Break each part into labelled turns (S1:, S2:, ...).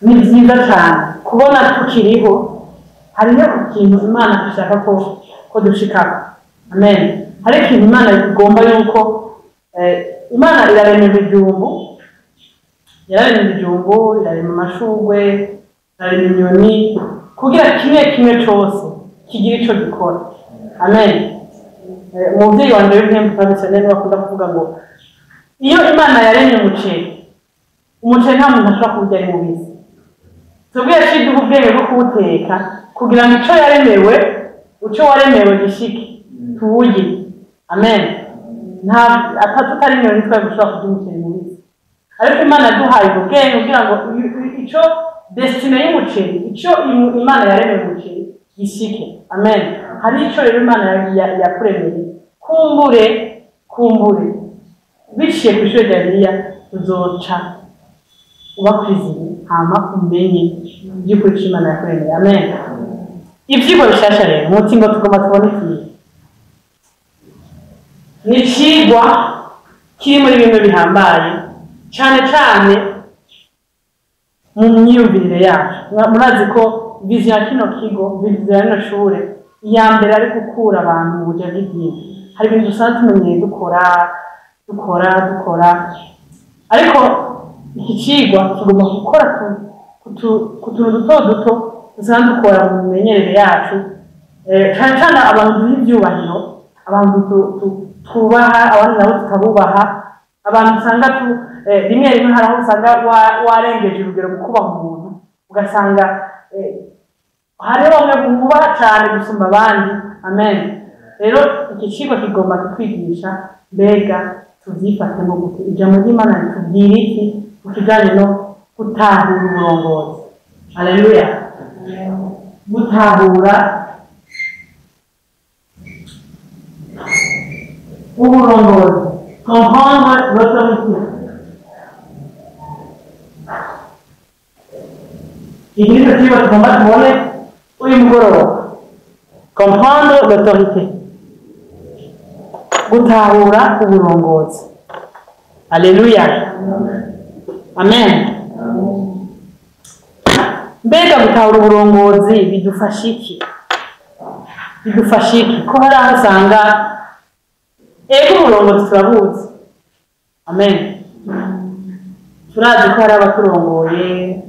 S1: Ni byiza cyane kubona tukiriho, hariho ikintu Imana ishaka ko dushikako. Amen. Hari ikintu Imana igomba yuko Imana irarema ibijumbu, yararema ibijumbu, irarema amashurwe, irarema inyoni, kugira kimwe kimwe cose kigira ico gikora. Amen. Umuvyeyi wanje w'impembe traditionnel bakunda kuvuga ngo iyo Imana yaremye umuceri, umuceri nta muntu ashobora kuwurya ari mubisi. Twebwe yaciye ubwenge bwo kuwuteka kugira ngo ico yaremewe, ico waremewe gishike, tuwurye. Amen. Nta tutari inyoni twari gushobora kurya umuceri mubisi. Ariko Imana yaduhaye ubwenge kugira ngo ico destine y'umuceri, ico Imana yaremeye umuceri gishike. Amen. Hari ico rero Imana yakuremeye. Kumbure, kumbure biciye ku ishuri rya Bibiliya tuzoca uba kwizeye hama umenye iby'ukuri ico Imana yakuremeye. Amen. Ivyigwa bishasha rero muti ngo tugomba tubone ikihe. Ni icigwa kiri muri bimwe bihambaye cane cane mu myiyumvirire yacu. Murazi ko vision ya kino kigo, vision ya rino shure, iya mbere ari gukura abantu mu buja bw'idini. Hari ibintu dusanzwe tumenyereye dukora, dukora, dukora, ariko iki cigwa tugomba gukora ku tuntu duto duto dusanzwe dukora mu mimenyerere yacu. Cane cane abantu duha ivyubahiro, abantu twubaha, abandi nabo tukabubaha, abantu usanga rimwe rimwe hari aho usanga warengeje urugero mu kubaha umuntu, ugasanga hariho bamwe bubaha cane gusumba abandi. Amen. Rero iki cigwa kigomba kutwigisha mbega tuvyifatemo gute, ijambo ry'Imana ritubwira iki ku kijanye no gutahura uburongozi. Haleluya. Gutahura uburongozi, comprendre l'autorité. Iki nico cigwa tugomba tubone uyu mugoroba. Comprendre l'autorité, gutahura uburongozi. Haleluya. Amen. Mbega gutahura uburongozi bidufasha iki? Bidufasha iki? Ko hari aho usanga ego uburongozi turabuzi. Amen. Turazi ko hari abaturongoye,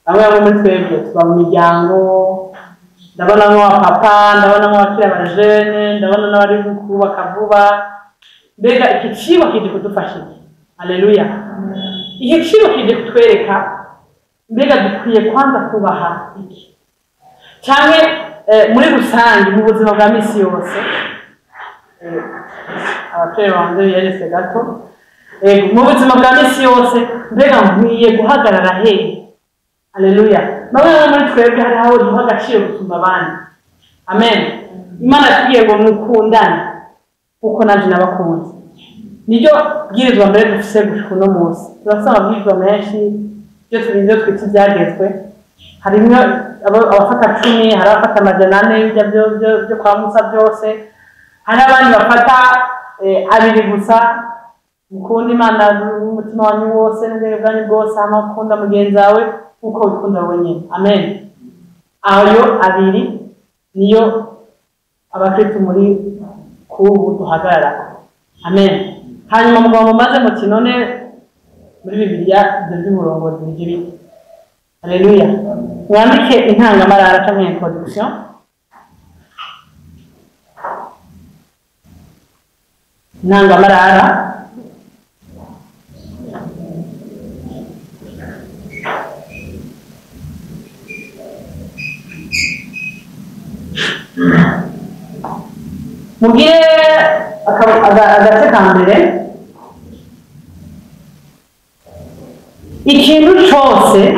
S1: bamwe bamwe muri twebwe tuba mu miryango, ndabona nk'uwa papa, ndabona nk'abakiri abajene, ndabona n'abari kubaka vuba. Mbega iki cigwa kije kudufasha iki? Haleluya. Iki cigwa kije kutwereka mbega dukwiye kwanza kubaha iki, canke muri rusange mu buzima bwa misi yose. Abavyeyi banje biyeretse gato. Mu buzima bwa misi yose mbega nkwiye guhagarara hehe? Haleluya. Bamwe muri twebwe hari aho duha agaciro gusumba abandi. Amen. Imana yatubwiye ngo mukundane kuko nanje nabakunze. Niryo bwirizwa mbere dufise gushika uno munsi. Turafise amabwirizwa menshi, ibyo turinze twita ivyagezwe. Harimwo abafata 10, hari abafata 400 y'ibyo byo kwa Musa byose, hari abandi bafata 2 gusa. Mukunda Imana n'umutima wanyu wose n'ubwenge bwanyu bwose, hama ukunda mugenzi wawe uko wikunda wenyine. Amen. Ayo 2 niyo abakristo muri kubu duhagarara. Amen. Hanyuma mugomba mumaze muti none muri Bibiliya ibyo by'uburongozi bije bite? Haleluya. Mwandike intangamarara canke introduction. Intangamarara. Mugire agace ka mbere, ikintu cose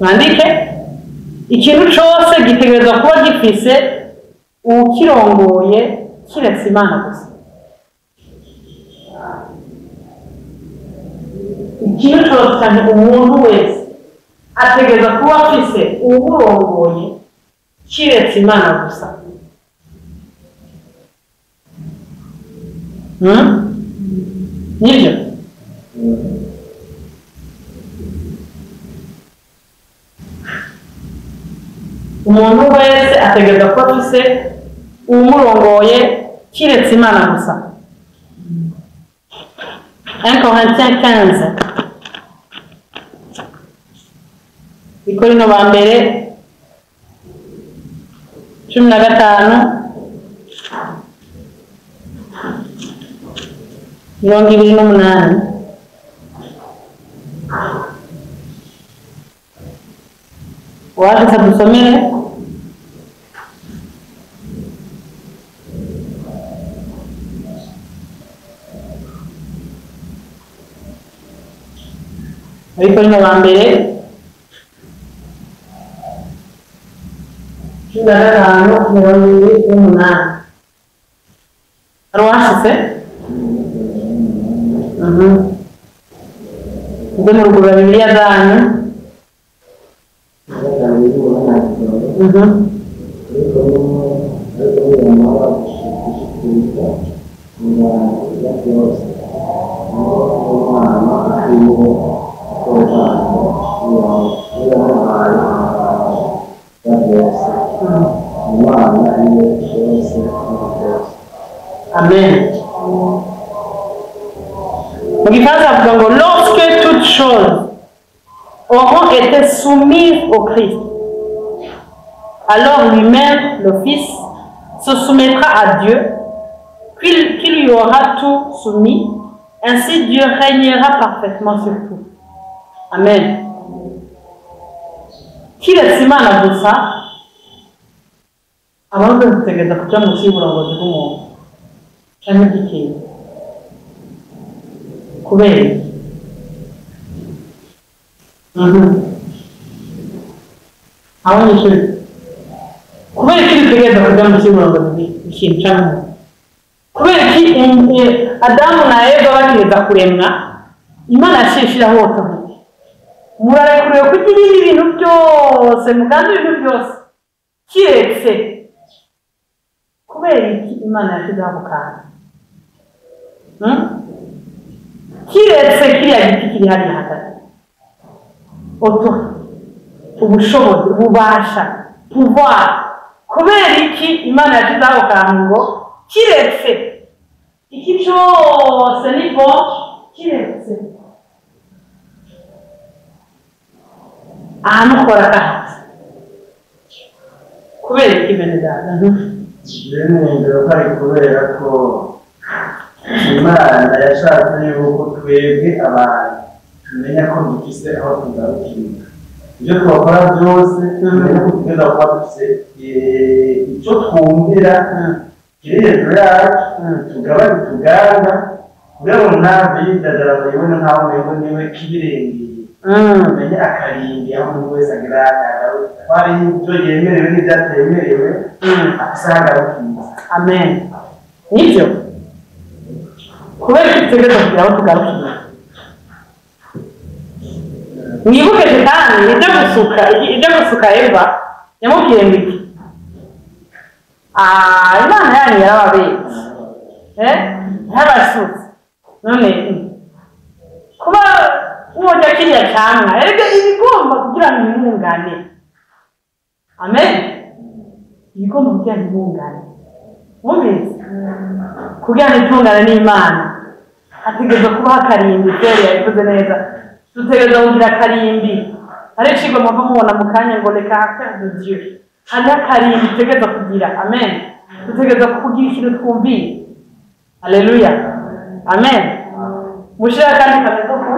S1: mwandike, ikintu cose gitegerezwa kuba gifise uwukirongoye kiretse Imana gusa. Ikintu cose canke umuntu wese ategerezwa kuba afise uwurongoye kiretse Imana gusa. Nibyo? Umuntu wese ategerezwa kuba afise uwumurongoye kiretse Imana gusa. 1 Corinthiens 15. Ikorino ba mbere 15 28. Uwashaka dusomere. Abikorino ba mbere 15 28. Hari uwashitse? Ubwo murugurura Bibiliya zanyu. Amen. Mu gifaransa bavuga ngo lorsque toutes choses auront été soumises au Christ, alors lui-même, le Fils, se soumettra à Dieu, qui lui aura tout soumis. Ainsi Dieu régnera parfaitement sur tout. Amen. Kiretse Imana gusa, abantu dutegereza kuja munsi y'uburongozi bw'umuntu canke bw'ikintu. Kubera iki? Abanyeshuri, kubera iki dutegereza kuja munsi y'uburongozi bw'ikintu canke umuntu? Kubera iki Adamu na Eva bakigeza kuremwa, Imana yaciye ishiraho autorité. Murarekuriwe kurya ibindi bintu byose, muganze ibintu byose kiretse. Kubera iki Imana yashizeho ako kantu? Kiretse kiriya giti kiri hariya hagati. Autorité, ubushobozi, ububasha, pouvoir. Kubera iki Imana yashizeho ako kantu ngo kiretse iki cyose ni bon, kiretse ahantu ukora gahazi? Kubera iki bene data?
S2: Bene ko ari kubera ko Imana yashatse yuko twebwe abantu tumenya ko dufise aho tugarukira. Ibyo twakora byose tumenya ko tugenda kuba dufise icyo twumvira kiri hejuru yacu, tugabane tugana kugira ngo ntave yidadara ngo yibone nkaho umengo niwe kibirengeye. Tumenye akarimbi aho umuntu wese agira ko hari ibyo yemerewe n'ibyatemerewe, afise aho agarukira.
S1: Amen. Nibyo. Kubera ko dutegerezwa kugira aho tugarukira. Mwibuke Satani ibyo gusuka Eva yamubwiye ngo iki? Imana yanyu yarababeshye. Yarabasutse. None kuba wurya kiriya camwa, erega ibigomba kugira ngo imungane. Amen. Ibigomba kugira ngo imungane. Wumvise? Kugira ngo itungane n'Imana hategerezwa kubaho akarimbi. Pierre yabivuze neza. Dutegerezwa kugira akarimbi. Hari icigwa muva mubona mu kanya ngo le caractère de Dieu. Hariho akarimbi dutegerezwa kugira. Amen. Dutegerezwa kugira ikintu twumviye. Haleluya. Amen. Mushire akandi kameze uko.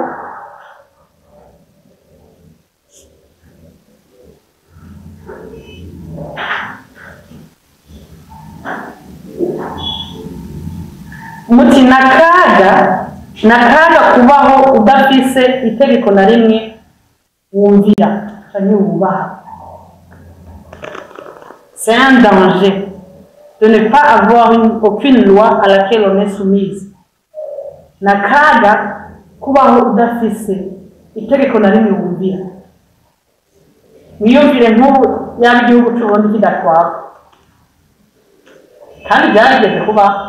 S1: Muti nakaga kubaho udafise itegeko na rimwe wumvira canke wubaha. C'est un danger de ne pas avoir aucune loi à laquelle on est soumise. Nakaga kubaho udafise itegeko na rimwe wumvira. Mwiyumvire nk'ubu yaba igihugu c'Uburundi kidatwara, kandi byarigeze kubaho.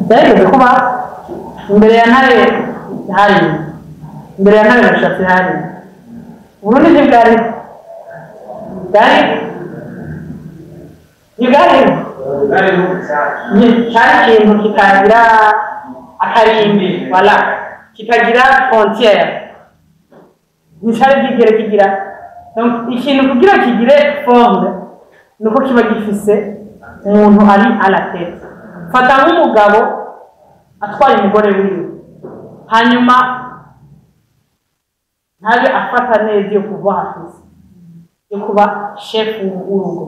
S1: Byarigeze kubaho. Imbere ya Ntare hari, imbere ya Ntare Rushatsi hari. Uburundi ntibwari bwari ntibwari cyari ikintu kitagira akarimbi, voilà, kitagira frontière, nticari bwigere kigira. Donc ikintu kugira kigire forme nuko kiba gifise umuntu ari à la tête. Fata nk'umugabo atwaye umugore wiwe, hanyuma ntabe afata neza iyo kuva afise yo kuba chef w'urugo.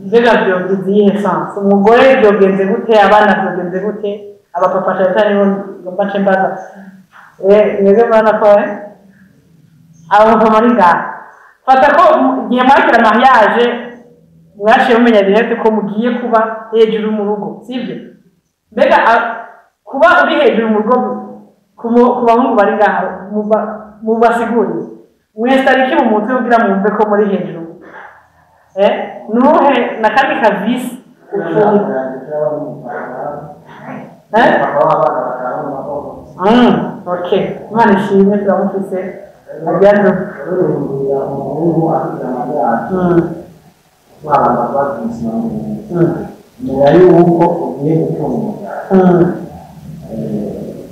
S1: Mbega byogize iyihe sens? Umugore byogenze gute? Abana byogenze gute? Abapapa cyane cyane bo ngomba nce mbaza, mwebwe murabona ko abapapa muri ngaha, fata ko igihe mwakira mariage mwaciye mumenya direct ko mugiye kuba hejuru mu rugo, sibyo? Mbega kuba uri hejuru mu rugo, ku bahungu bari ngaha, mubasigurire mwese ariki mu mutwe kugira mwumve ko muri hejuru, nuhe nakandi kavisi ufunga? Okay, Imana ishimwe turamufise ajyano.
S2: Menya yuko ugiye gutunga umuryango,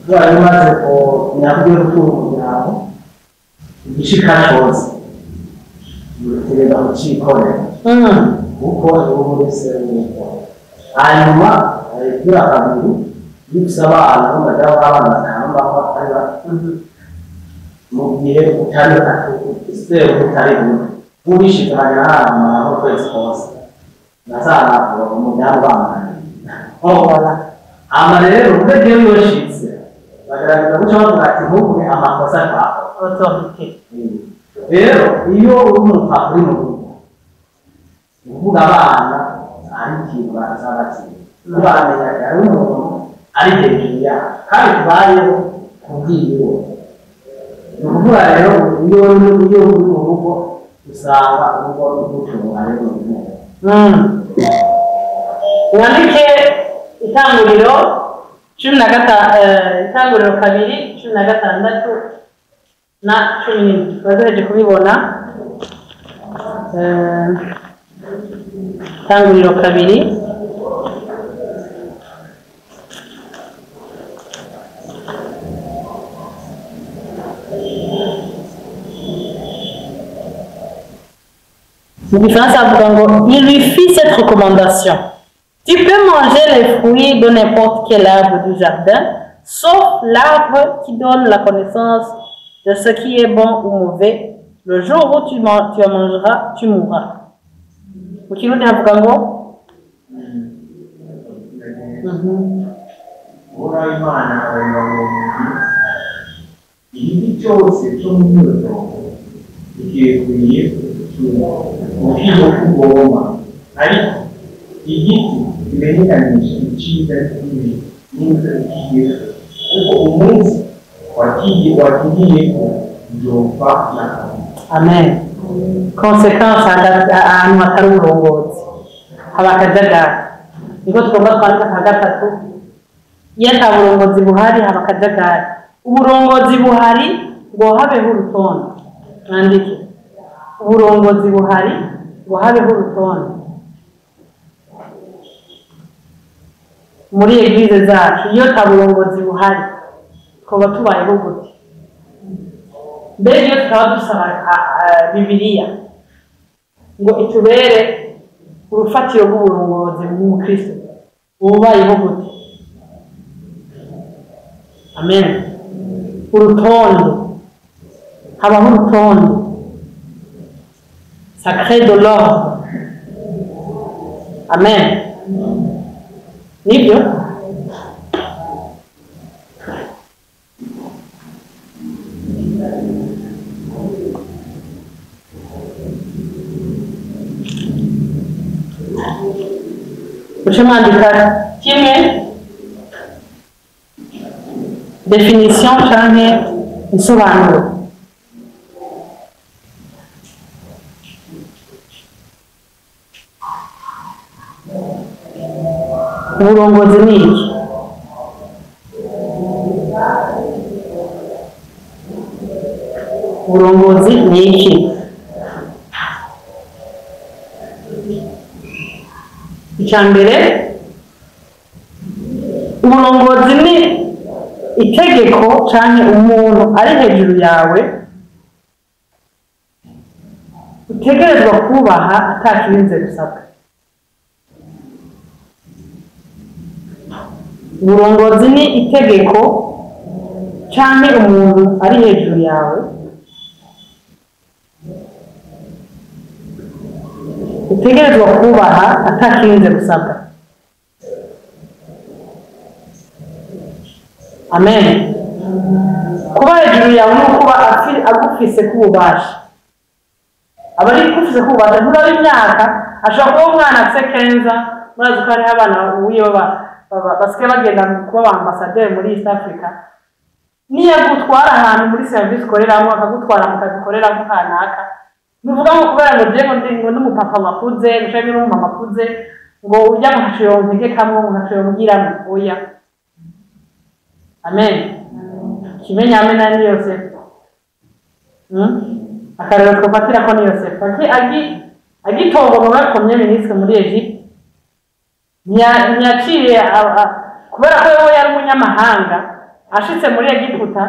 S2: kubera umaze kumenya ko ugiye gutunga umuryango, igishika cose utegereza kucikorera, kuko niwo muri se w'urugo. Hanyuma igira kabiri, iyo ufise abana, bajya abana batanu baho batari bato, mu gihe utari se utari bubi ubishize hanyuma haramara ukwezi kose nasanga umuryango bangana. Hama rero urebye iyo ushitse bagerageza guca bavuga ati ntugume amakosa twakoze.
S1: Autorité.
S2: Rero iyo uri umupapa uri mu rugo, ni ukuvuga abana hari ikintu baza bakina, bamenya ko ari umuntu ari hejuru yabo kandi tubayeho kubwiwe. Ni ukuvuga rero iyo uri mu rugo usanga urugo rugutunga rero neza.
S1: Mwandike Itanguriro 12, Itanguriro 2:16 na 17. Baduheje kubibona. Itanguriro 2. Mu gifaransa avuga ngo: "Il lui fit cette recommandation: Tu peux manger les fruits de n'importe quel arbre du jardin, sauf l'arbre qui donne la connaissance de ce qui est bon ou mauvais. Le jour où tu en mangeras, tu mourras." Mu kirundi havuga ngo?
S3: Uhoraho Imana arareba uwo muntu: igiti cyose cyo mu mwitongo gikwiye kugutunga uko ugomba, ariko igiti kimenyekanisha icyiza n'ikibi ntukiryeko, kuko umunsi wakiriyeko uzopfa na kabiri.
S1: Amen. Conséquence, ahantu hatari uburongozi haba akajagari. Niko tugomba twandika nka gatatu: iyo ata burongozi buhari haba akajagari. Uburongozi buhari ngo habeho urutonde. Mwandike: uburongozi buhari ngo habeho urutonde. Muri église zacu, iyo ata burongozi buhari twaba tubayeho gute? Mbere iyo tukaba dusaba Bibiliya ngo itubere urufatiro rw'uburongozi bw'umukristo, ububayeho gute? Amen. Urutonde, habaho urutonde, ça crée de l'ordre. Amen. Nibyo. Uce mwandika kimwe, définition canke insobanuro. Uburongozi ni iki? Uburongozi ni iki? Icya mbere, uburongozi ni itegeko canke umuntu ari hejuru yawe utegerezwa kubaha atakirinze gusabwa. Uburongozi ni itegeko canke umuntu ari hejuru yawe utegerezwa kubaha atakirinze gusabwa. Amen. Kuba hejuru yawe ni ukuba agufise k'ububasha. Aba ari gufise k'ububasha nturaba imyaka, ashobora kuba umwana afise 15, murazi ko hariho abana ubuye basigaye bagenda kuba ba ambasaderi muri East Africa. Niyo agutwara ahantu muri service ukoreramo, akagutwara mu kazi ukoreramo kanaka, nuvuga ngo kubera ngo je ngo ndi umupapa wakuze, canke ndi umumama akuze, ngo urya ngo ntaco yontegekamwo, ngo ntaco yombwiramwo, oya. Amen. Kimenya amena ni Yosefu. Akarero twofatira ko ni Yosefu. Agitorwa mu bakomye minisitiri muri Egypte, ntiyaciye kubera ko we yari umunyamahanga, ashitse muri Egiputa,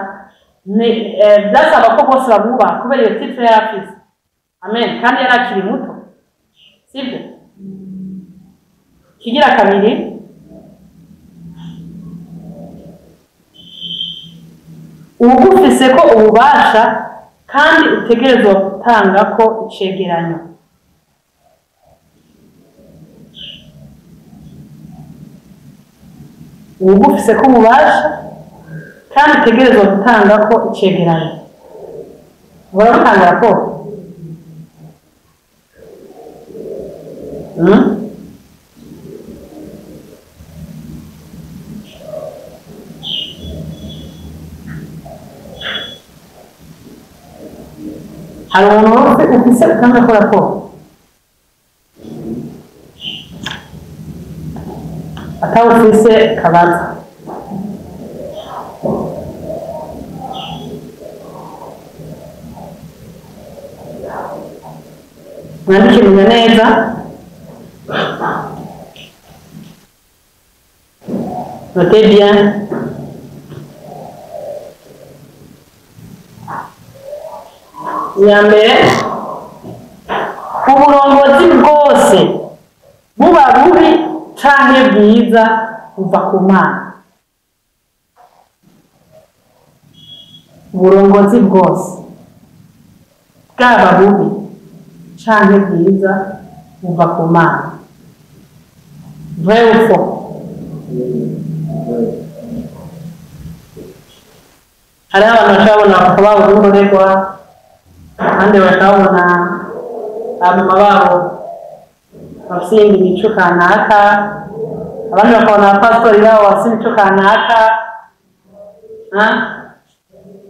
S1: byasaba ko bose bamwubaha kubera iyo titre yari afise. Amen. Kandi yari akiri muto, sibyo? Kigira kabiri, uwugufise ko ububasha kandi utegerezwa gutanga ko icegeranyo. Uwugufise ko ububasha kandi utegerezwa gutanga ko icegeranyo. Urabutanga raporo? Hari umuntu ufise utanga ko raporo? Atawufise kabaza. Mwandike menya neza. Notez bien. Iya mbere, uburongozi bwose buba bubi canke bwiza buva ku Mana. Uburongozi bwose bwaba bubi canke bwiza buva ku Mana. Vrai ou faux? Hariho abantu bashobora kubona baba uburorerwa, abandi bakabona abamama babo bafise iyindi mico kanaka, abandi bakabona abapasitori babo bafise imico kanaka,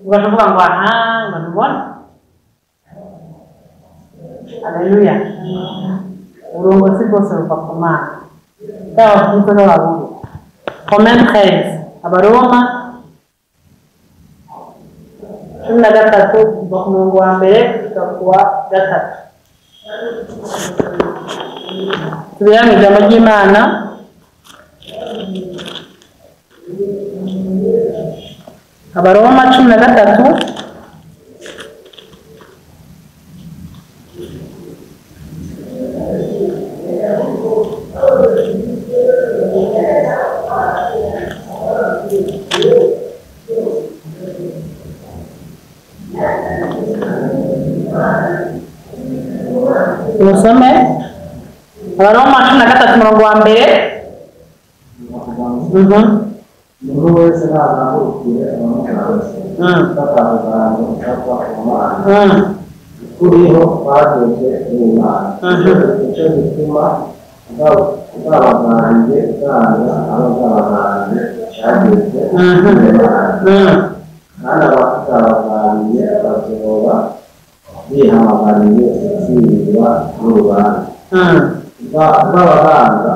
S1: ugaca uvuga ngo aha ngo ntubona. Haleluya. Uburongozi bwose buva ku Mana, bwaba bwiza n'aba bubi. Romains 13, Abaroma 13 kuva ku murongo wa mbere gushika ku wa 3. Tubira mu ijambo ry'Imana. Abaroma 13 Musome Abaroma 13 murongo wa mbere.
S2: Umuntu wese nahagurukire abamuhanze, batamuhanze bava ku Mana. Kuriho bageze n'Imana. Nicyo gituma bwabaganje bwanga ababwabaganje cyageze n'Imana. Kandi abatabaganje bazoba bihamagariye gutsindwa n'urubanza. Bw'abaganga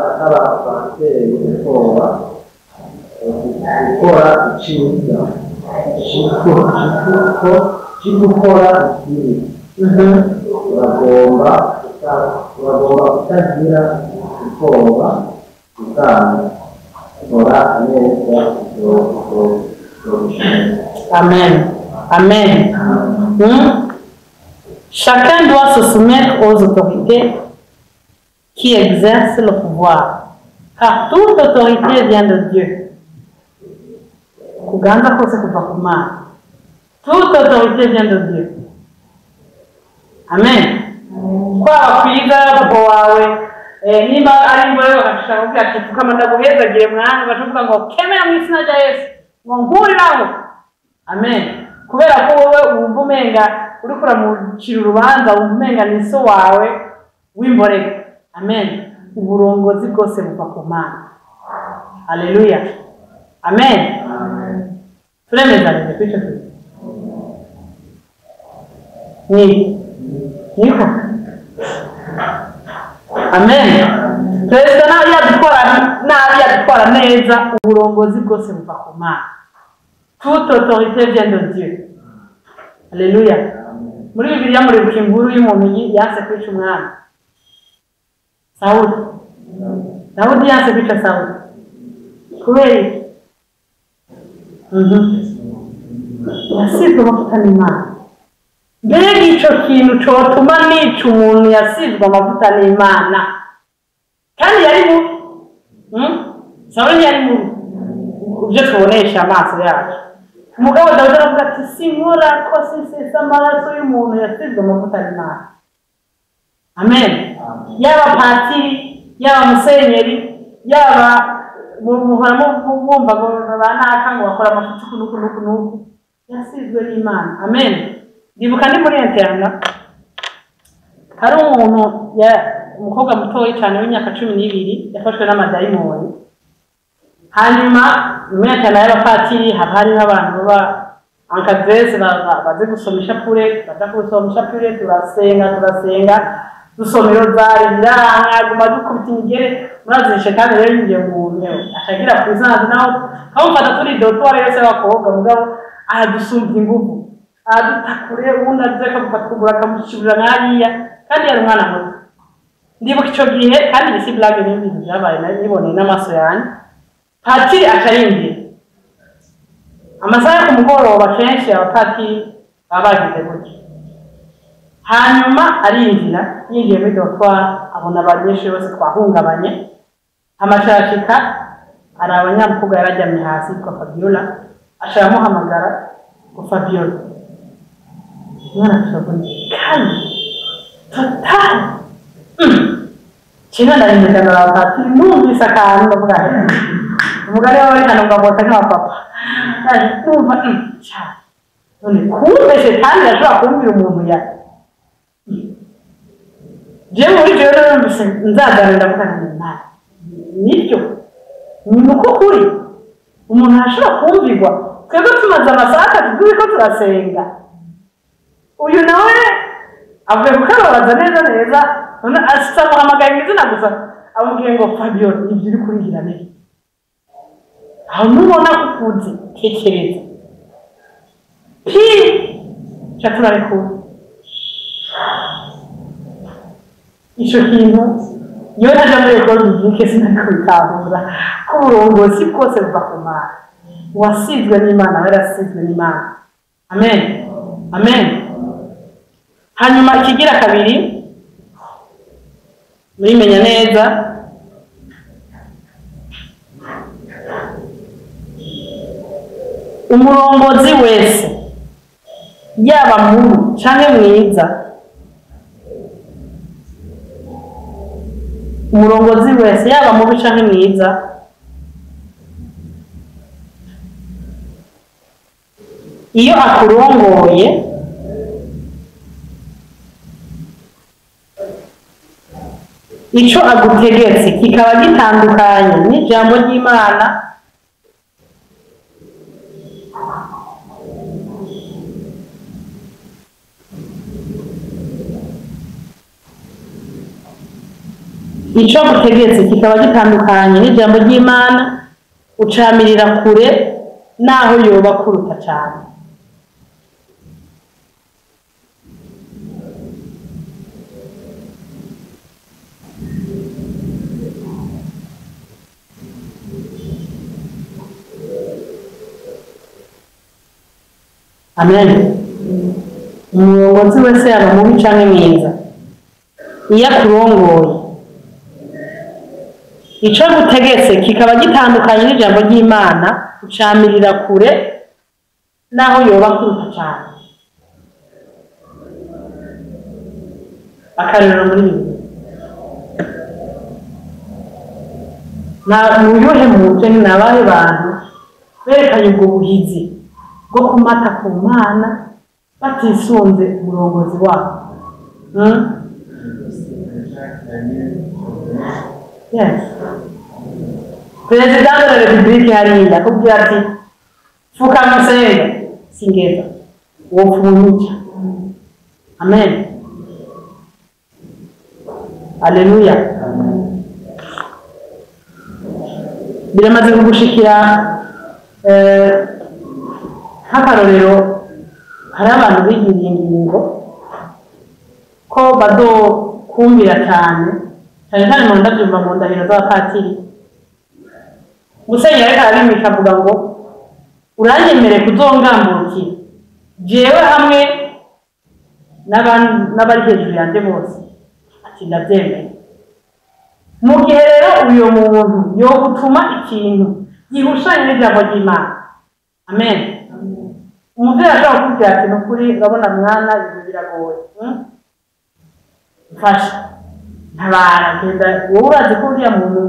S2: atarabateye ubwoba gukora icyiza, Gukora ikibi uragomba kutagira ubwoba gutanga kora neza.
S1: Amen. Amen. Chacun doit se soumettre aux autorités qui exercent le pouvoir, car toute autorité vient de Dieu. Kuganza kose kuva ku Mana. Toute autorité vient de Dieu. Amen. Kwaba kwiga papa wawe niba ari imbohe bagashaka kuvuga ati pfukama ndaguhezagire mwana, bakavuga ngo kemera mu izina rya Yesu ngo nkuriraho. Amen. Kubera ko wowe wumva umenga uriko uramucira urubanza, wumva umenga ni so wawe w'imboreka. Amen. Uburongozi bwose buva ku Mana. Haleluya. Amen. Turemezanije kuri ico kintu. Niko. Amen. Perezida nawe yadutwara nabi yadutwara neza, uburongozi bwose buva ku Mana. Toute autorité vient de Dieu. Alléluia. Muri Bibiliya muribuka inkuru y'umuntu yanse kwica umwami Sawuli. Dawudi yanse kwica Sawuli kubera iki? Yasizwe amavuta n'Imana. Mbega ico kintu cotuma nica umuntu yasizwe amavuta n'Imana, kandi yari mubi. Sawuli yari mubi ibyo tubonesha amaso yacu. Umugabo Dawudi aravuga ati sinkora ko sisesa amaraso y'umuntu yasizwe amavuta n'Imana. Amen. Yaba patiri, yaba musenyeri, yaba muhora mubumva ngo banaka ngo bakora amafuti uku n'uku n'uku n'uku, yasizwe n'Imana. Amen. Ndibuka ndi muri interna, hari umuntu umukobwa mutoyi cyane w'imyaka 12 yafashwe n'amadayimoni. Hanyuma muri interna y'abapatiri haba hariho abantu baba encadrés bazi gusoma ishapure, baza gusoma ishapure, turasenga dusoma irozari biranga, guma dukubita imigere. Murazi shetani rero yinjiye mu ntebe ashagira puissance, naho kamufata turi dotware yose y'abakobwa, mugabo aradusumbya inguvu, aradutakure, ubundi aze akamufata ukuguru akamushibura nk'ariya, kandi yari umwana muto. Ndibuka ico gihe, kandi isi blague n'ibintu byabaye niboneye n'amaso yanjye. Patiri aca yinjira amasaha yo ku mugoroba, kenshi abapatiri baba bagize gutya. Hanyuma arinjira, yinjiye muri dortoir abona abanyeshuri bose twahungabanye. Amacashika ari abanyamukobwa yararyamye hasi yitwa Fabiola, aca aramuhamagara ngo Fabiola. Umwana ashobora kandi total. Kino ndarinda na patiri numvise akantu ndavuga umugore wawe hano ngo amota nk'abapapa. Numva cyane. None kumbe shetani yashobora kumvira umuntu ya jewe muri jewe numvise nzagana ndavuga nti Imana nibyo ni uko kuri umuntu arashobora kumvirwa. Twebwe tumaze amasaha atatu turiko turasenga, uyu nawe avuye kukababaza neza neza, none amuhamagaye mu izina gusa amubwiye ngo Fabiola ibyo uri kumbwira ni aho nubona kukuzi tekereza pi ca turarekura ico kintu. Iyo ntaja muri ekole biblike sinakubitahura ko uburongozi bwose buva ku Mana. Uwasizwe n'Imana aba yarasizwe n'Imana. Amen. Amen. Hanyuma ikigira kabiri murimenya neza, umurongozi wese yaba mubi canke mwiza, umurongozi wese yaba mubi canke mwiza, iyo akurongoye ico agutegetse kikaba gitandukanye n'ijambo ry'Imana, ico agutegetse kikaba gitandukanye n'ijambo ry'Imana, ucamirira kure Naho yoba kuruta cyane. Amen. Umurongozi wese yaba mubi canke mwiza, iyo akurongoye ico agutegetse kikaba gitandukanye n'ijambo ry'Imana, ucamirira kure naho yoba kuruta cane. Akarorero muri Bibiliya, na muyuhe muje ni nabahe bantu berekanye ubwo buhizi bwo kumata ku Mana batisunze umurongozi wabo? Yes. Perezida de la Repubulika hariya akubwira ati fukama usenge, singeza wopfunyuca. Amen. Haleluya. Biramaze kugushikira nk'akarorero, hari abantu bigiriye ingingo ko bazokumvira cyane cyane cyane mu ndabyumva mu ndahiro z'abapatiri. Musenyeri ariko arabimika avuga ngo uranyemere kuzongamburukira jewe hamwe n'abari hejuru yanjye bose, ati ndabyemeye. Mu gihe rero uyo muntu yogutuma ikintu gihushanye n'ijambo ry'Imana, amen, umuvyeyi ashobora kukubwira ati nukuri urabona mwana ibintu biragoye, mfasha ntabara, genda wowe urazi ko uriya muntu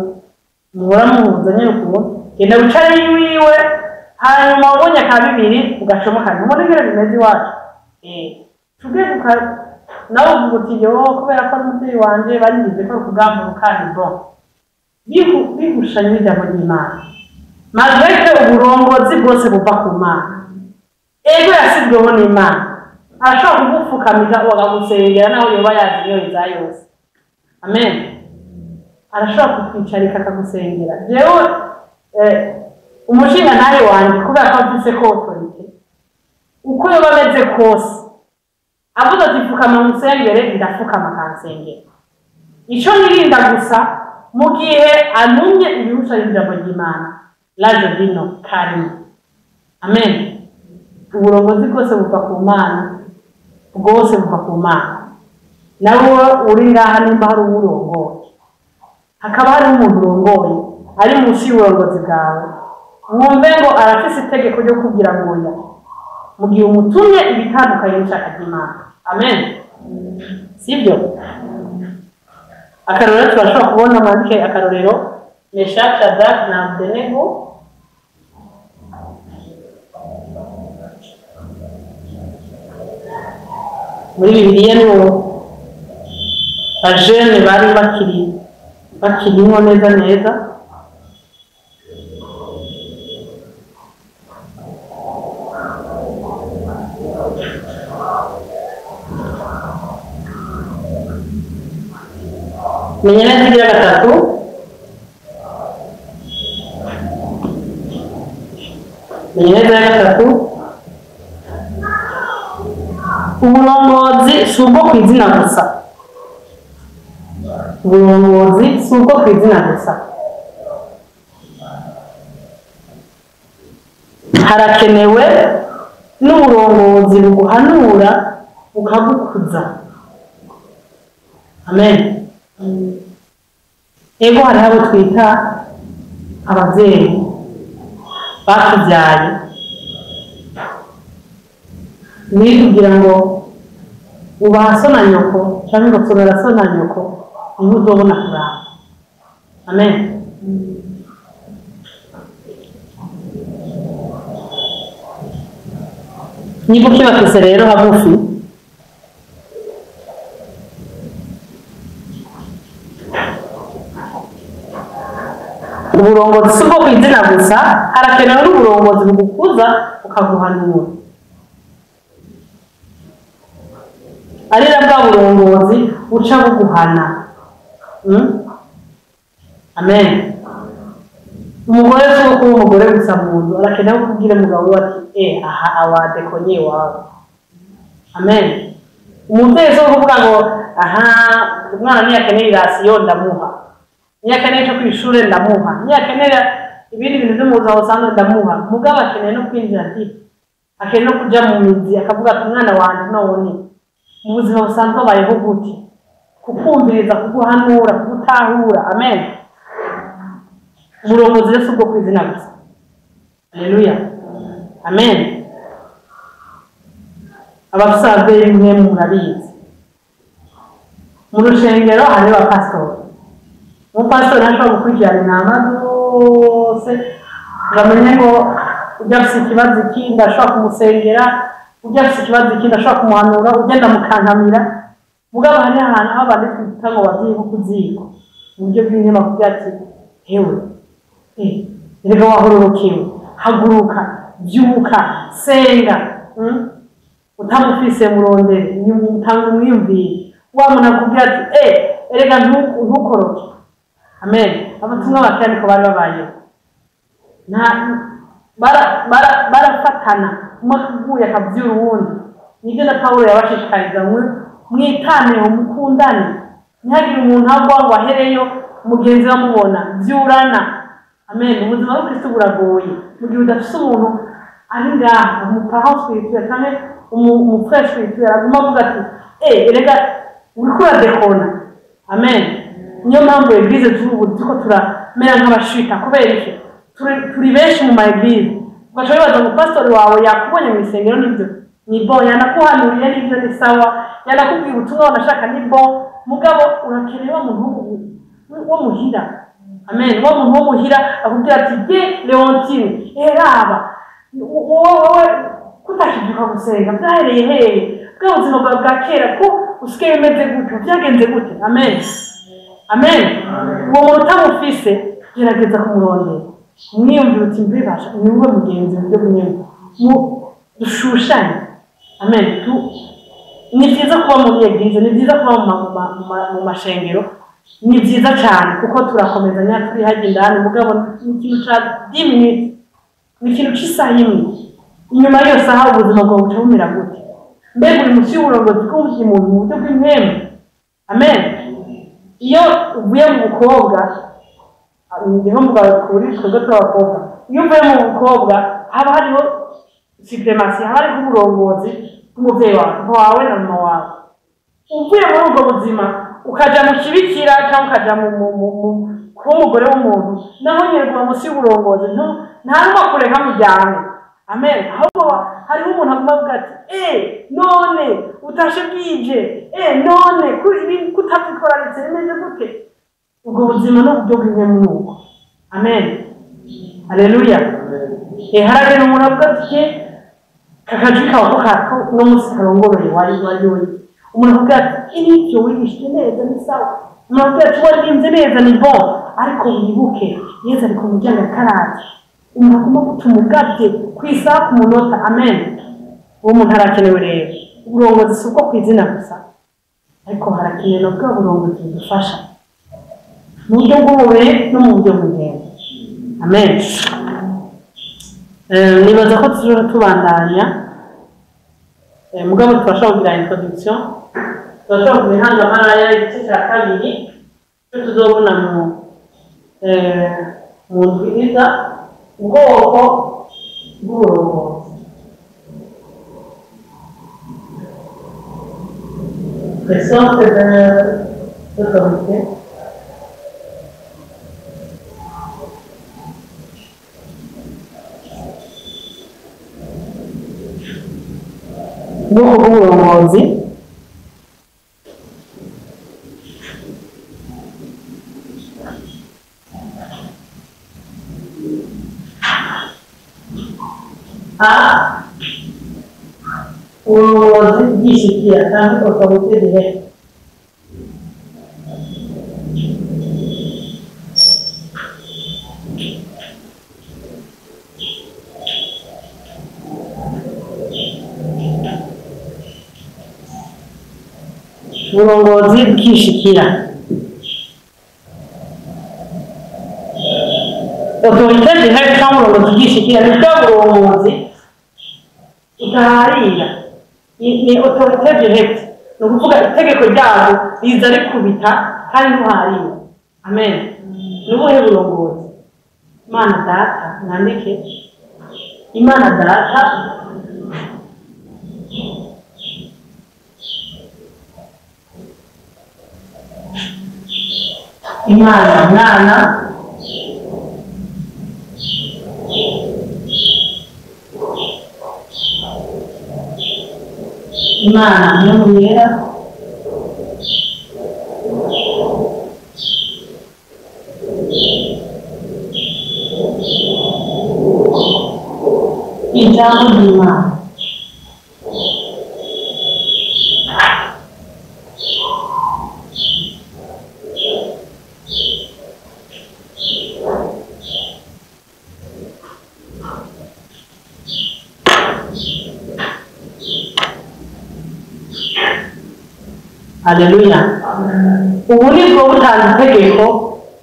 S1: muhora muhuza nyene ukuntu, genda wicare iwiwe, hanyuma ubonye ka bibiri ugacomokana. Ubona ingene bimeze iwacu, tubwiye nawe uvuga uti yo kubera ko ari umuvyeyi wanje banyize ko ari ukugamburuka, ni bon, bihushanye n'ijambo ry'Imana. Malgré que uburongozi bwose buva ku Mana, ego yasizweho n'Imana, arashobora kugupfukamika akagusengera naho yoba yazi iyo iza yose. Amen. Arashobora kukwicarika akagusengera. Jewe umushinga nawe wanje kubera ko afise ko autorité, uko yoba ameze kose, avuze ati pfukama musengere, ndafukama akansengera. Ico nirinda gusa mu gihe anumye ibihusha y'ijambo ry'Imana, là je dis non, carrément. Amen. Uburongozi bwose buva ku Mana, bwose buva ku Mana. Nawe uri ngaha nimba hari uwurongoye, hakaba hari umuntu urongoye ari munsi y'uburongozi bwawe, mwumve ngo arafise itegeko ryo kugira ngo oya, mu gihe umutumye ibitandukanye n'ishaka ry'Imana. Amen. Sibyo? Akarorero turashobora kubona, mwandike akarorero Meshach, Shadrach na Abednego. Muri Bibiliya nibo bajene bari bakirimwo neza neza. Menya neza igira gatatu, menya neza ya gatatu, uburongozi si ubwo ku izina gusa. Uburongozi si ubwo ku izina gusa, harakenewe n'uburongozi buguhanura bukagukuza. Amen. Ego hariho abo twita abavyeyi batuvyaye, ni kugira ngo ubaha so na nyoko canke ngo sonera so na nyoko, niho uzobona kuramba. Amen. Niba ukibafise rero hagufi, uburongozi si ubwo ku izina gusa, harakenewe n'uburongozi bugukuza bukaguhanura. Ari na bwa burongozi buca buguhana. Amen. Umugore si uwo kuba umugore gusa mu nzu, arakeneye ko kubwira umugabo we ati aha awadekonye iwawe. Amen. Umubyeyi si ukuvuga ngo aha umwana niyakenera irasiyo ndamuha, niyakenera icyo ku ishuri ndamuha, niyakenera ibindi bintu byo mu buzima busanzwe ndamuha. Mugabo akeneye no kwinjira ati akeneye no kuja mu mizi akavuga ati umwana wanje none mu buzima busanzwe abayeho gute, kukumviriza, kuguhanura, kugutahura. Amen. Uburongozi rero si ubwo kw'izina gusa. Haleluya. Amen. Abafise abavyeyi mwe murabizi, mu rushengero hariho abapasitori. Umupasitori ntashobora gukurikirana intama zose ngo amenye ngo ujya afise ikibazo iki ndashobora kumusengera, ujya afise ikibazo iki ndashobora kumuhanura, ujya ndamukankamira. Mugabo hariho ahantu aho abandi twita ngo bavyeyi bo ku ziko, mu buryo bw'inkema kugira ati hewe erega wahororokewe, haguruka, vyuka, senga. Utamufise murondere, utanga umwiyumvire. Wa muntu akubwira ati erega ntukoroke. Amen. Abatumwa ba kera niko bari babayeho, barafatana, umwe akaguye akavyura uwundi. Nivyo na Pawulo yabashishikariza, mwitaneho, mukundane, ntihagire umuntu agwa ngo ahereyo mugenzi we amubona, vyurana. Amen. Ubuzima bw'Ukristo buragoye mu gihe udafise umuntu ari ngaha, umuparent spirituel canke umufrère spirituel aguma avuga ati erega uriko uradekona. Amen. Niyo mpamvu eglise z'ubu turiko turamera nk'abashita. Kubera iki? Turi benshi mu ma eglise, ugaca wibaza ngo pastori wawe yakubonye mu isengero, nibyo ni bon, yanakuhanuriye nibyo ni sawa, yanakubwiye ubutumwa wanashaka ni bon, mugabo urakeneye wa muntu wo muhira. Amen. Wa muntu wo muhira akubwira ati ye Leontine, eraba wowe kutakibyuka gusenga byahereye hehe, bwa buzima bwawe bwa kera ko usigaye umeze gutyo, byagenze gute? Amen. Amen. Uwo muntu utamufise gerageza kumurondera, umwiyumvire uti mbibasha ni wowe mugenzi mu buryo bumwe, dushushanye. Amen. Ni byiza kuba muri eglise, ni byiza kuba mu mashengero, ni byiza cyane kuko turakomezanya turi hajya indani. Mugabo ni ikintu ca 10 minutes, ni ikintu c'isaha imwe. Inyuma y'iyo saha ubuzima bwawe buca bumera gute? Mbega uri munsi y'uburongozi bw'undi muntu mu buryo bw'impwemu? Amen. Iyo uvuye mu bukobwa, niho mvuga kuri twebwe tw'abakobwa, iyo uvuye mu bukobwa haba hariho supremacy, haba hariho uburongozi bw'umuvyeyi wawe, papa wawe na mama wawe. Uvuye muri ubwo buzima ukaja mu kibikira cyangwa ukaja mu kuba umugore w'umuntu, naho nyene kuba munsi y'uburongozi nta n'umwe akureka mujyane. Amen. Ahubwo hariho umuntu aguma avuga ati none utashe bwije, none kutabyitwararitse bimeze gute? Ubwo buzima ni uburyo bw'impwemu. Amen. Haleluya. Haragera umuntu avuga ati kakajwi kawe ko uno munsi karongoroye wari wari. Umuntu avuga ati ibyo wigishije neza ni sawa, umuntu avuga ati waririmbye neza ni bon, ariko wibuke Yesu ari ku muryango akaraza. Umuntu agomba gutuma ugabye ku isaha ku munota. Amen. Uwo muntu arakenewe rero. Uburongozi si ubwo kw'izina gusa, ariko harakenewe na bwa burongozi budufasha mu buryo bw'umubiri no mu buryo bw'ingendo. Amen. Nibaza ko tuzoja tubandanya, mugabo turashobora kugira introduction, turashobora kugira intangamarara igice cya kabiri cyo tuzobona mu ndwi iza, ubwoko bw'uburongozi. Les sortes d'autorité. Ubwoko bw'uburongozi. A. Uburongozi bw'ishyikira cyangwa autorité directe. Uburongozi bw'ishyikira. Autorité Autorité directe cyangwa uburongozi bwishikira ni bwa burongozi utaharira, ni autorité directe, ni ukuvuga itegeko ryabo riza rikubita kandi ntuharira. Amen. Ni ubuhe burongozi? Imana Data, mwandike Imana Data, Imana Mwana, Imana Mpwemu Yera, ijambo ry'Imana. Haleluya. Ubu nibwo butanze itegeko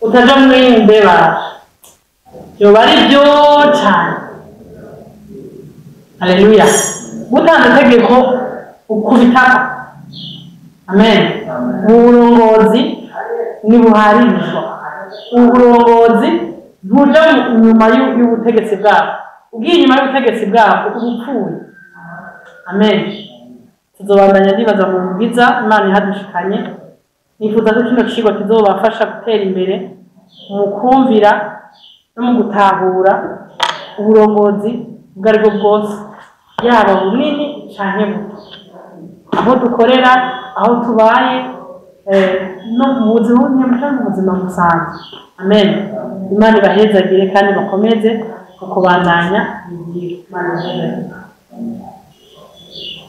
S1: utaja muri mbeba, byoba ari byo cyane. Haleluya. Butanze itegeko ukubitako. Amen. Ubu burongozi ntibuharirwa, ubu burongozi ntuja inyuma y'ubutegetsi bwabo. Ugiye inyuma y'ubutegetsi bwabo uba upfuye. Amen. Tuzobandanya ndibaza mu bwiza Imana ihadushikanye. Nifuza ko kino cigwa kizobafasha gutera imbere mu kumvira no mu gutahura uburongozi ubwo aribwo bwose, yaba bunini canke buto, aho dukorera, aho tubaye, no mu buzima canke mu buzima busanzwe. Amen. Imana ibahezagire kandi bakomeze mu kubandanya. Imana ibahezagire.